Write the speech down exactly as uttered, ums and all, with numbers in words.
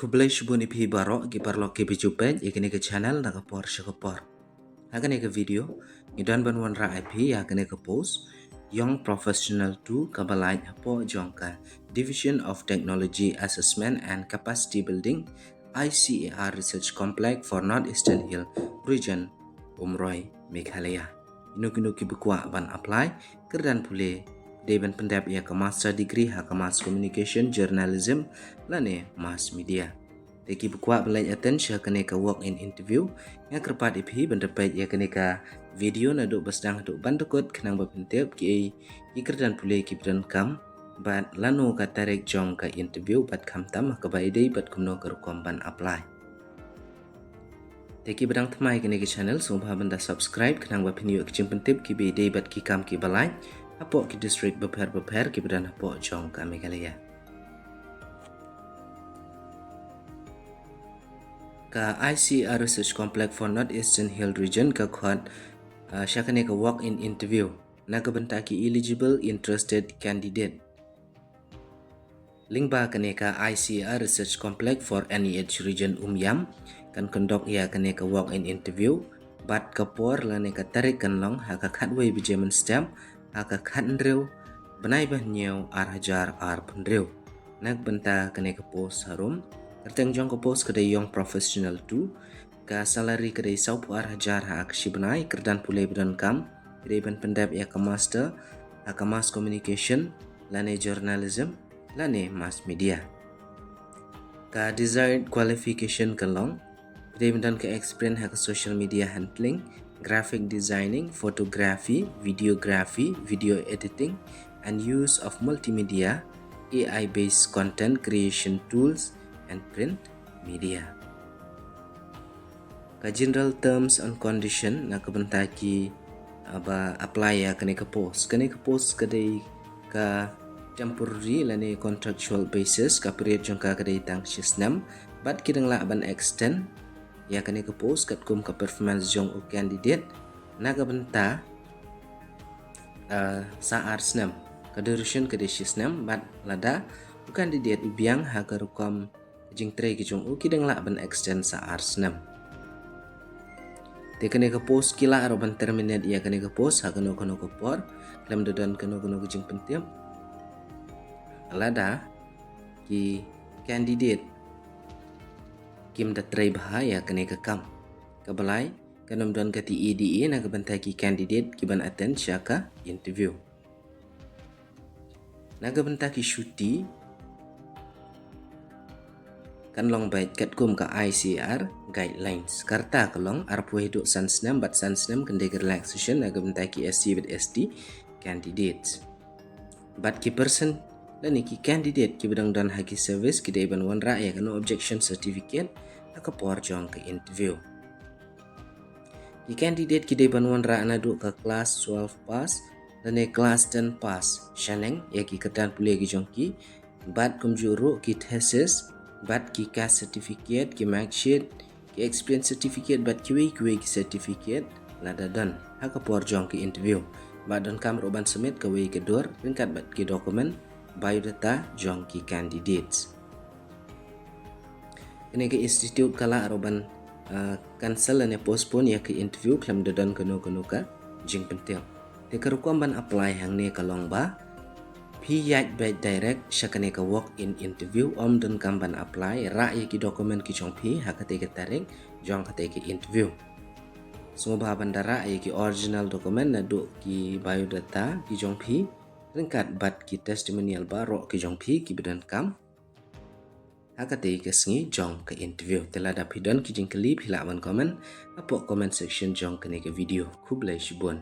Khublei shibun ïa phi baroh ki paralok kiba ju peit ïa kane ka channel na ka por sha ka por. Ha kane ka video ngi don ban wanrah ïa phi ïa kane ka post Young Professional two kaba lait hapoh jong ka Division of Technology Assessment and Capacity Building, I C A R Research Complex for North Eastern Hill Region, Umroi, Meghalaya. Ïa kino kino kiba kwah ban apply, kyrdan pule, dei ban pyndep ïa ka master degree ha ka mass communication, journalism lane mass media. Te kiba kwah ban leit attend sha kane ka walk in interview, nga kyrpad ïa phi ban da peit ïa kane ka video naduh ba sdang haduh ban da kut khnang ba phin tip kiei ki kyrdan pule kiba donkam bad lano ka tarik jong ka interview bad khamtam ha kaba ïadei bad kumno ka rukom ban apply. Te kiba dang thymmai kane ka channel, sngewbha ban da subscribe khnang ba phin ïoh ki jingpyntip kiba ïadei bad ki kam kiba lait hapoh ki district bapher bapher kiba don hapoh jong ka Meghalaya. Ka I C A R Research Complex for North Eastern Hill Region ka khot, uh, sha kane ka walk in interview na ka bynta ki eligible interested candidate. Lyngba kane ka I C A R Research Complex for N E H Region Umiam kan conduct ïa kane ka walk in interview bad ka por lane ka tarik kan long ha ka khatwei baje mynstep ha ka khathynriew bnai ba hynñiew ar hajar arphew hynriew. Na ka bynta kane ka post harum, kyrteng jong ka post ka dei Young Professional two, ka salary ka dei sawphew ar hajar ha ka shi bnai, kyrdan pule ba donkam ka dei ban pyndep ïa ka master ha ka mass communication lane journalism lane mass media. Ka desired qualification ka long ka dei ban don ka experience ha ka social media handling, graphic designing, photography, videography, video editing and use of multimedia, A I based content creation tools and print media. Ka general terms and condition na ka bynta ki, uh, ba apply ïa kane ka post. Kane ka post ka dei ka temporary lane contractual basis, ka period jong ka ka dei tang shi snem bad ki dang lah ban extend ïa kane ka post katkum ka performance jong u candidate na ka bynta, uh, sa ar snem. Ka duration ka dei shi snem bad lada u candidate u biang ha ka rukom jingtrei ki jong u ki dang lah ban extend sa ar snem. Te kane ka post ki lah ruh ban terminate ïa kane ka post ha kano kano ka por, khlem da don kano kano ka jingpyntip lada ki candidate kim da trei bha ïa kane ka kam. Kaba lai, kan ym don ka T A D A na ka bynta ki candidate ki ban attend sha ka interview. Na ka bynta ki shuti kan long beit katkum ka I C A R guidelines. Ka rta ka long arphew haduh san snem bad san snem kan dei ka relaxation na ka bynta ki S C bad S T candidates. Bad ki person lane ki candidate kiba dang don ha ki service ki dei ban wanrah ïa ka no objection certificate ha ka por jong ka interview. Ki candidate ki dei ban wanrah naduh ka class twelve pass lane class ten pass shaneng ïa ki kyrdan pule ki jong ki, bad kumjuh ruh ki thesis bad ki caste certificate, ki mark sheet, ki experience certificate bad kiwei kiwei ki certificate lada don ha ka por jong ki interview. Bad donkam ruh ban submit kawei ka dur ryngkat bad ki document, biodata jong ki candidates. Kane ka institute ka lah ruh ban, ah, cancel lane postpone ïa ka interview khlem da don kano kano ka jingpyntip. Te ka rukom ban apply hangne ka long ba phi ïaid beit direct sha kane ka walk in interview, ym donkam ban apply, rah ïa ki document ki jong phi ha katei ka tarik jong katei ka interview. Sngewbha ban da rah ïa ki original document naduh ki biodata ki jong phi ryngkat bad ki testimonial baroh ki jong phi kiba donkam ha katei ka sngi jong ka interview. Te lada phi don ki jingkylli phi lah ban comment hapoh comment section jong kane ka video. Khublei shibun.